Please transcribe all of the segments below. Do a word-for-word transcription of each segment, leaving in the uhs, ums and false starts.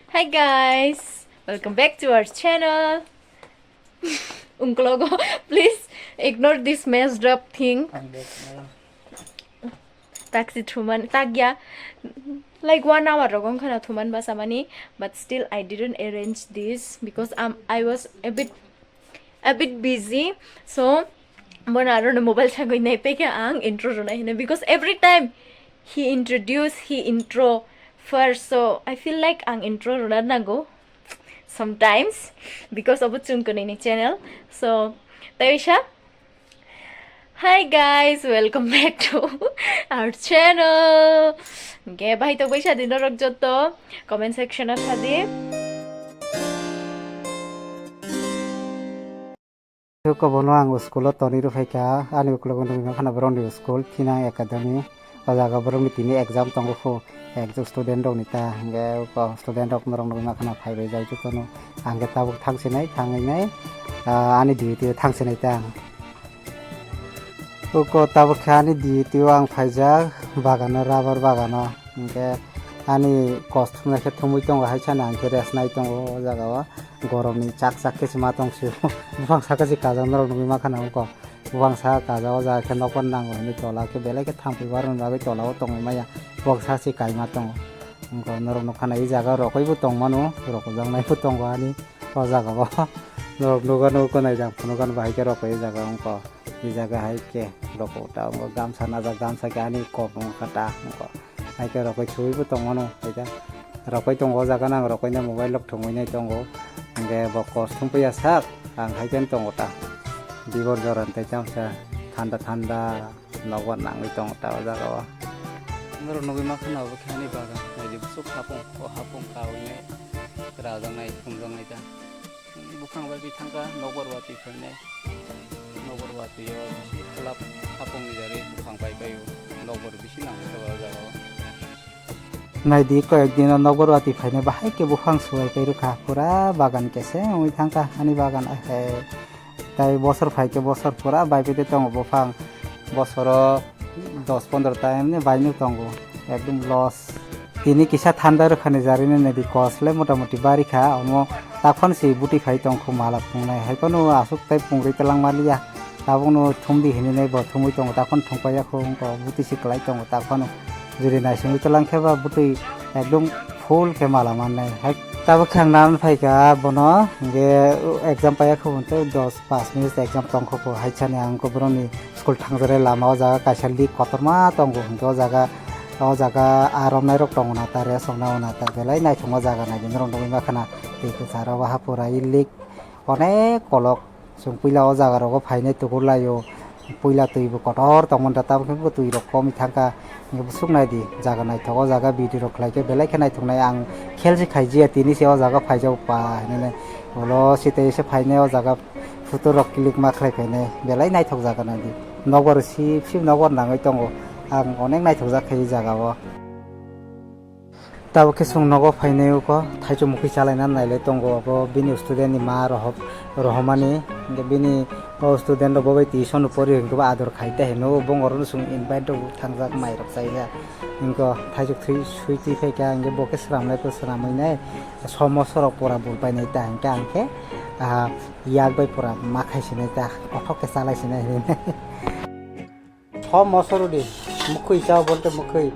Hi guys, welcome back to our channel. Ungklogo, please ignore this messed up thing. Taksi thuman tagya, like one hour rok wngkha na thuman basamani, but still I didn't arrange this because I'm, I was a bit a bit busy. So bono aro no mobile sagwi nai pekha ang intro rwnai hino, because every time he introduce, he intro first, so I feel like ang intro rwna nango sometimes, because obo chwng kwnwi ni channel. So taisa, hi guys, welcome back to our channel. Ge bai to baisa dino rok joto comment section o thadi. Uko bono ang school o tonwi rw phaikha, ani ukologo nugwi mankha na borokni school Thinang Academy. O jaga borokni tini exam tongo pho, exam student rokni ta, hwnkhe uko student rok norok nugwi mankha na phaibai jak jotono. Ang khe tabuk thangsinai, thangwi nai, ah, ani duty o thangsinai ta ang. Uko tabuk khe ani duty o ang phaijak, bagano, rubber bagano. Hwnkhe ani kos thumnai khe thumwi tongo, hai sani ang khe rest nai tongo o jaga o. Goromni chak chak khe se ma tong sio. Buphang saka se kajak norok nugwi mankha na wngkha. Buphang saka kajak o jaga khe nokbar nango hinwi tola khe belai khe thampui baroni bagwi tola o tongwi maya. Buphang saka se kaima tongo. Wngkha norok nukha na i jaga rokoi bo tong mano, rokojak nai bo tongo ani o jaga o. Norok nukha nukha nai jak phunukha no bahai khe rokoi o jaga wngkha. I jaga hai khe roko ta wngkha gamsa najak, gamsa khe ani kok wngkha ta wngkha. Hai khe rokoi suibo tongmano, hai khe rokoi tongo o jaga, nang rokoi no mobile rok thwngwi nai tongo. Hwnkhe bo kos thumpiya sak, ang hai khe tongo ta. Dibor joran tei tamsa thanda thanda nogo nangwi tongo ta o jaga o. Norok nugwi mankha na obo khe ani bagan, naidi bwswk hapung, o hapung kaui nai, rajaknai, thumjaknai ta. Buphang bai bi thangkha, nokbar watwi phainai. Nokbar watwi o bisi halap hapung ni jari buphang bai bai o. Nokbar bisi nangkha o jaga o. Naidi koyek din o nokbar watwi phainai bahai khe buphang suwai kai rwkha. Pura bagan keseng wngwi thangkha ani bagan, ahe. Tai bosor phai khe bosor pura bai bai de tongo buphang. Bosoro dos pondro ta emni bai no tongo. Ekdom loss. Tini kisa thanda rwkhani jarine nedi kos le motamoti bari kha, omo takhon se buti phai tong kho mala phungnai, hai phano aswk tai pungri twlang maliya, tabukno thumdi hinwi nai bo thumwi tongo, takhon thung paiya kho wngkha, buti se kwlai tongo, takhon juri naisingwi twlang khe ba butwi ekdom full khe mala mannai. Hai tabuk khe ang nana phai kha bono, hwnkhe exam paiya kho hwnkhe dos pas minute exam tong kho, hai sani ang khe borokni school thangjaknai lama o jaga kaisa lik kotorma tongo, hwnkhe o jaga, o jaga aa romnai rok tongo na ta, rest rok nai o na ta, belai naithokma jaga naidi norok nugwi mankha na, twi kwcharo o hapura i lik onek kolok. Chwng puila o jaga rogo phainai tukur laio, puila twi bo kotor tongmani da, tabukhe bo twi rok komwi thangkha, hwnkhe bwswk naidi jaga naithok, o jaga video rok khlaikhe belai khe naithoknai, ang khel se khaijia tini se o jaga phaijago pa hinwi nai, ulo site se phainai o jaga. Photo rok click ma khlai phainai, belai naithok jaga naidi. Nokbar sip sip nokbar nangwi tongo. Ang onek naithok jak kha i jaga o. Tabuk khe chwng nogo phainai uko, thaichuk mukhui chalaina nailai tongo. Abo bini student ni ma rohop-, rohomani. Hwnkhe bini o student rok bo bai tuition o pori hwnkhe bo ador khai ta hino. Bongor no chwng invite rok thangjak, mai rok chaijak. Hwnkhe thaichuk thui sui twi phai kha, hwnkhe bo khe swnamnai pho swnamwi nai. Somo sorok pura bul painai ta hwnkhe ang khe, ah, yak bai pura ma khai sinai ta, kothok khe chalai sinai hinwi. Tho mosoro di, mukhwi chao bolte mukhwi.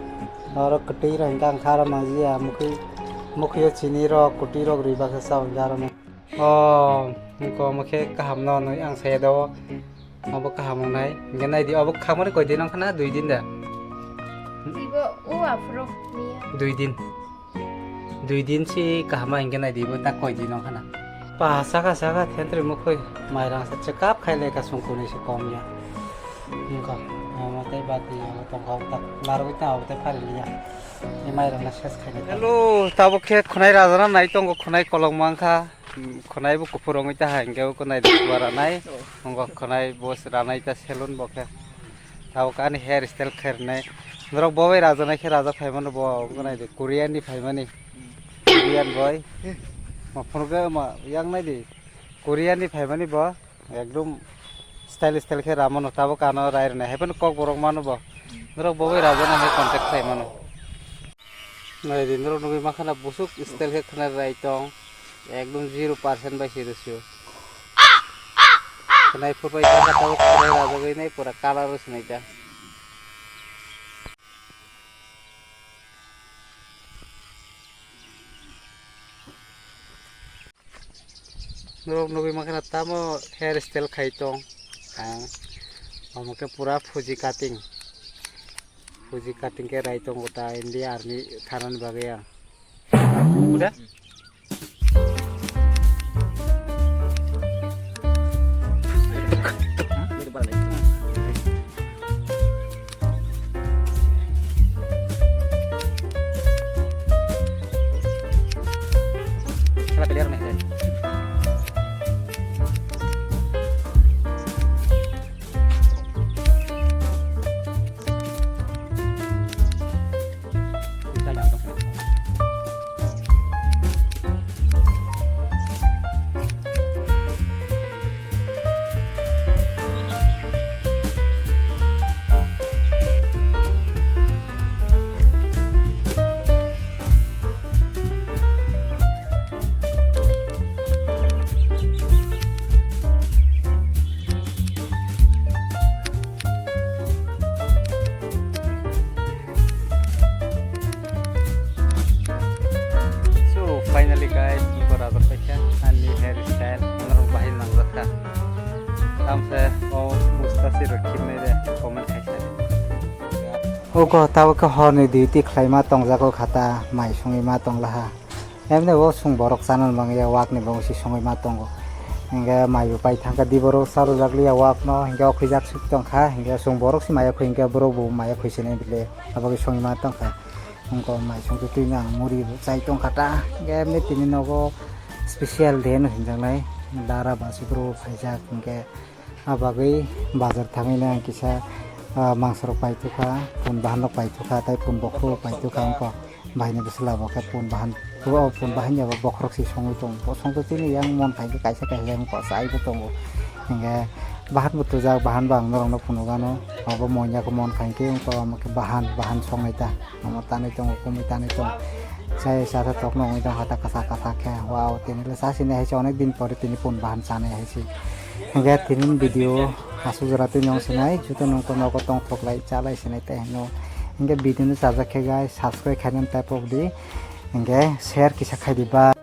Oro kwtwi rok hwnkha ang kha aro manjia, mukhwi, mukhwi o chini rok, kwtwi rok rwi baksa chao hwnkha aro no. O, wngkha omo khe kaham no hwnwi ang saya do. Obo kaham wngnai. Hwnkhe nai di, obo khamani koi din wngkha na, dui din da? Ibo o aphuru miya. Dui din. Dui din si kaham ma hwnkhe nai di bo ta koi din wngkha na. Pa saka saka thentri mukhwi mairang sa chekap khai lai ka sungkuni si kom ya. Wngkha omo tei bati omo tongkha omo ta narwgwi ta omo tei phari liya. Ni mairang na ses khai lai. Hello, tabuk khe khwnai rajana nai tongo, khwnai kolok ma wngkha. Khwnai bo kuphur wngwi ta hai hwnkhe bo khwnai rwchuma ranai. Wngkha khwnai bo ranai ta salon bo khe. Tabuk ani hair style khe rwnai. Norok bo bai rajaknai khe rajak phaimano bo, wngkha nai di, Korean ni phaimani. Korean boy. Ma phunukhe ma yang nai di. Korean ni phaimani bo. Ekdom style style khe ramano tabuk ano rai rwnai. Haiphano kokborok mano bo. Norok bo bai rajaknai hai contact khlai mano. Nai di norok nugwi mankha na busuk style khe khwnai rai tong. Ekdom zero percent bai se rwsio. Khwnai phurbai thangkha tabuk khwnai rajagwi nai pura colour o swnai ta. Norok nugwi mankha na tamo hair style khai tong. Ang omo khe pura fuji cutting. Fuji cutting khe rai tongo ta India army thanani bagwi ang. Uda? So finally guys, nokho rajak paikha ani hair style norok bahai nangjakha. Tamse o musta si rok khimnai de comment khaisa. Oko tabuk khe horni duty khlaima tongjago khata mai songwi ma tonglaha. Emne bo chwng borok chana mangya wakni bo si songwi ma tongo. Hinkhe mai bo pai thangkha di borok charwjak liya wakno hinkhe o khwijak suk tongkha hinkhe chwng borok si maya khwi hinkhe borok bo maya khwi sinai bile aboni songwi ma tongkha. Wngkha mai songwi twi ang muri bo chai tongkha ta hinkhe emne tini nogo special day no hinjaknai dara basi borok bo phaijak hinkhe. Ah bagwi bazar thangwi nang kisa, ah, mangsorok paithukha, pun bahanrok paithukha, tei pun bokhorok paithukha wngkha. Bahini bwsla bo khe pun bahan, o pun bahan ya bo bokhorok se songwi tongo. Bo songwi tini yang mon khai khe kaisa kaisa yang kochai bo tongo. Hinkhe bahan bo twijak, bahan bo ang norokno phunukgano. Abo monya khe mon khai khe wngkha, omo khe bahan, bahan songnai ta. Omo tanwi tongo, kumui tanwi tongo. Chai chata tokno wngwi tong hata kwchak kwchak khe. Wow, tini le cha sini hai se onek din pore tini pun bahan chanai hai se. Hinkhe tini video aswk jora twi nong sinai, juto nongkho nogo tongthok lai cha lai sinai tei hino. Hinkhe video no chajak khe guys, subscribe khainani tei pok di. Hinkhe share kisa khai di ba.